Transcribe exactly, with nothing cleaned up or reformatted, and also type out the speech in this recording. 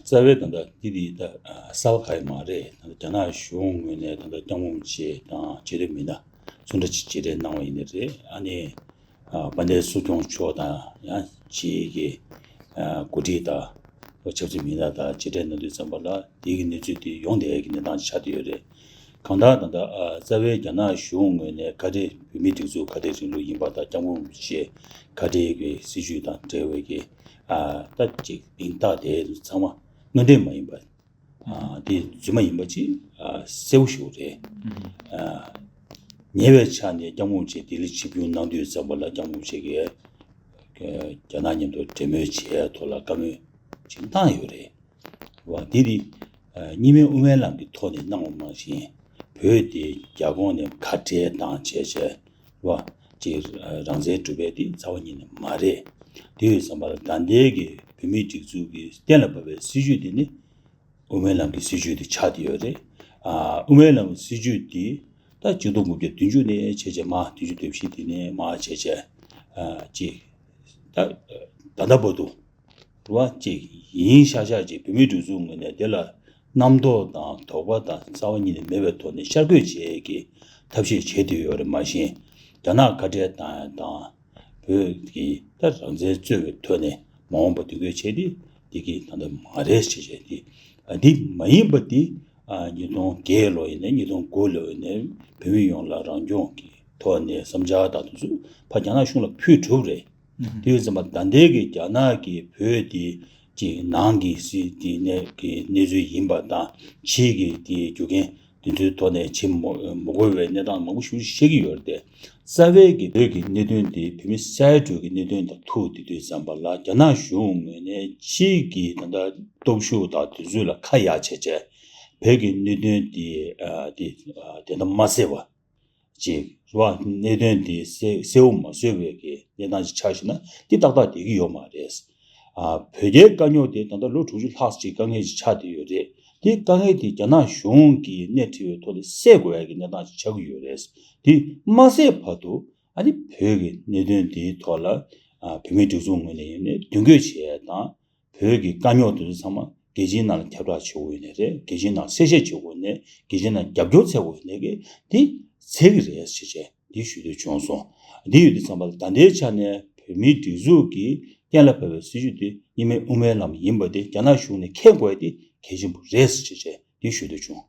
རྩ་བའི་ད་ལྟ་འདི་འདི་ད་གསར་པ་ག་ཡི་མ་རེད། ད་ལྟ་རྒྱ་ནག་གཞུང་ངོས་ནས་ད་ལྟ་སྐྱབས་མགོན་རིན་པོ་ཆེ་དང་རྗེ་བཙུན་མི་སྣ་ཚོ་འདྲ་ཅིག་མཇལ་འཕྲད་གནང་བ་ཡིན་ནི་རེད། ཨ་ནི་དཔལ་ལྡན་ཚོགས་གཙོ་མཆོག་དང་ཡང་ཅིག་གི་འགོ་ཁྲིད་དང་ཆབ་སྲིད་མི་སྣ་དང་མཇལ་འཕྲད་གནང་དུས་ཙམ་པ་ལ་དེའི་གི་གནས་ཚུལ་དེ་ཡོང་བསྡད་ཀྱི་གནས་སྟངས་ཆགས་བསྡད་ཡོད་རེད། གང་ལྟར་ད་ལྟ་རྩ་བའི་རྒྱ་ནག་གཞུང་ངོས་ནས་ཁ་བྲལ་བོད་མིའི་སྒྲིག་འཛུགས་ཁ་བྲལ་རིང་ལུགས་ཡིན་པ་དང་སྐྱབས་མགོན་རིན་པོ་ཆེ་ཁ་བྲལ་གྱི་སྲིད་བྱུས་དང་འབྲེལ་བའི་གི་ད་ཅིག་མིང་རྟགས་དེ་ཚང་མ་དངོས་འབྲེལ་མ་ཡིན་པ། དེ་རྫུན་མ་ཡིན་པ་ཅིག་གསལ་པོ་ཞིག་རེད། ཉེ་བའི་ཆར་ནས་སྐྱབས་མགོན་རིན་པོ་ཆེ་ལྡི་ལི་ཆིབས་བསྒྱུར་གནང་དུས་ཙམ་པ་ལ་སྐྱབས་མགོན་རིན་པོ་ཆེ་གིས་རྒྱ་ནག་མཉམ་དུ་འབྲེལ་མོལ་བྱེད་ཡ་ཐོག་ལ་བཀའ་མོལ་ཅིག་བཏང་ཡོད་རེད། བ་འདི་ནི་གཉིས་སྨན་དབུ་མའི་ལམ་གྱི་ཐོག་ནས་གནང་བ་མ་ཟད། བོད་དེ་རྒྱ་ཁོངས་ནས་ཁ་བྲལ་བཏང་བྱས་བྱས་བ་ཅིག་རང་བཙན་སྒྲུབ་པའི་དེ་རྩ་བ་ཉིད་ནས་མ་རེད། དེ་ཡོད་ཙམ་པ་ལ་ད་ལྟའི་གི་བོད་མིའི་སྒྲིག་འཛུགས་ཀྱི་གཏན་ལ་ཕབ་པའི་སྲིད་བྱུས་དེ་ནི་དབུ་མའི་ལམ་གྱི་སྲིད་བྱུས་དེ་ཆགས་བསྡད་ཡོད་རེད། ཨ་དབུ་མའི་ལམ་གྱི་སྲིད་བྱུས་དེ་ད་གཅིག་སྟོང་དགུ་བརྒྱ་བདུན་ཅུ་ནས་བྱས་བྱས་མ་བདུན་ཅུ་དོན་བཞི་དེ་ནས་མ་བྱས་བྱས་ཨ་ཅིག་ད་ད་ལྟ་བར་དུ། རུ་བ་གཅིག་ཡིན་ཤག་ཤག་ཅིག་བོད་མིའི་སྒྲིག་འཛུགས་ངོས་ནས་དེ་ལ་རྣམ་རྟོག་དང་དོགས་པ་དང་རྩ་བ་ཉིད་ནས་མེད་པའི་ཐོག་ནས་ཤར་བསྐྱོད་བྱེད་ཀྱི་ཐབས་ཤེས་བྱེད་བསྡད་ཡོད་རེད། མ་གཞི་རྒྱ་ནག་ཁ་བྲལ་བཏང་ཡ་དང་བོད་ཀྱི་ད་རང་བཙན་རྩོད་པའི་ཐོག་ནས་མ་འོངས་པ་མདུན་སྐྱོད་བྱེད་དེ་འདི་གི་ད་ལྟ་མ་རེད་ཞེས་བྱས་ཏེ་འདི་མ་ཡིན་པ་འདི་ཉིས་སྟོང་བརྒྱད་ལོ་ཡིན་ནའི་ཉིས་སྟོང་དགུ་ལོ་ཡིན་ནའི་བོད་མི་ཡོངས་ལ་རང་སྐྱོང་གི་ཐོག་ནས་བསམ་འཆར་དང་དེ་ཚོ་ཕ་རྒྱ་ནག་གཞུང་ལ་ཕུལ་གྲུབ་རེད། དེ་ཡོད་ཙམ་པ་ད་ལྟའི་གི་རྒྱ་ནག་གི་བོད་དེ་ཅིག་ནང་གི་སྲིད་དེ་གནས་ཀྱི་གནས་ཚུལ་ཡིན་པ་དང་ཕྱིའི་གི་དེ་རྒྱུ་རྐྱེན་དེ་ཚོའི་ཐོག་ནས་བྱེད་མ་མ་དགོས་པའི་གནས་སྟངས་མང་པོ་ཞིག་བཤད་ཀྱི་ཡོད་རེད་དེ། རྩ་བའི་གི་བོད་ཀྱི་གནད་དོན་དེ་བོད་མི་གསར་འགྲོས་ཀྱི་གནད་དོན་དང་ཐུག་དེ་དུས་ཙམ་པ་ལ་རྒྱ་ནག་གཞུང་ངོས་ནས་ཕྱིའི་གི་ད་ལྟ་སྟོབས་ཤུགས་དང་དེ་ཚོ་ལ་ཁ་ཡ་བྱས་བྱས་བོད་ཀྱི་གནད་དོན་དེ་དེ་དེ་འདྲ་མ་སེལ་བ། ཅིག་རེད་བ། གནད་དོན་འདི་སེལ་སེལ་བ་མ་བཟོས་པའི་གི་གནས་སྟངས་ཅིག་ཆགས་ཤིག་ན་འདི་ཏག་ཏག་བསྡད་ཀྱི་ཡོད་མ་རེད། ཨ་བོད་རྒྱའི་དཀའ་རྙོག་དེ་ད་ལྟ་ལོ་དྲུག་ཅུ་ལྷག་ཅིག་དཀའ་ངལ་ཅིག་ཆགས་བསྡད་ཡོད་རེད། འདི་དཀའ་ངལ་དེ་རྒྱ་ནག་གཞུང་གིས་སྣེ་ཁྲིད་པའི་ཐོག་ནས་སེལ་དགོས་ཡ་གི་གནས་སྟངས་ཅིག་ཆགས་ཀྱི་ཡོད་རེད། འདི་མ་སེལ་བར་དུ་ཨ་ནི་བོད་ཀྱི་གནད་དོན་འདིའི་ཐོག་ལ་ཨ་བོད་མིའི་སྒྲིག་འཛུགས་ངོས་ནས་ཡིན་ནའི་མདུན་སྐྱོད་བྱེད་ཡ་དང་། བོད་ཀྱི་དཀའ་རྙོག་དེ་ཚོ་ཚང་མ་རྒྱལ་སྤྱིའི་ནང་ལ་ཁྱབ་བསྒྲགས་བྱེད་དགོས་ཡོད་ནི་རེད། རྒྱལ་སྤྱིའི་ནང་གསལ་བཤད་བྱེད་དགོས་ནས་རྒྱལ་སྤྱིའི་ནང་རྒྱབ་སྐྱོར་འཚོལ་དགོས་ནས་ཀྱི་འདི་འཚོལ་གྱི་རེད་ཞེས་བྱས་འདི་ཞུ་འདོད་བྱུང་སོང་། འདི་ཡོད་དུས་ཙམ་པ་ལ་ད་ལྟའི་ཆ་ནས་བོད་མིའི་སྒྲིག་འཛུགས་ཀྱི་གཏན་ལ་ཕབ་པའི་སྲིད་བྱུས་དེ་གཉིས་སྨན་དབུ་མའི་ལམ་ཡིན་པ་དེ་རྒྱ་ནག་གཞུང་ནས་མཁྱེན་དགོས་ཡ་དེ་གལ་ཆེན་པོ་རེད་ཞེས་བྱས་འདི་ཞུ་འདོད་བྱུང་།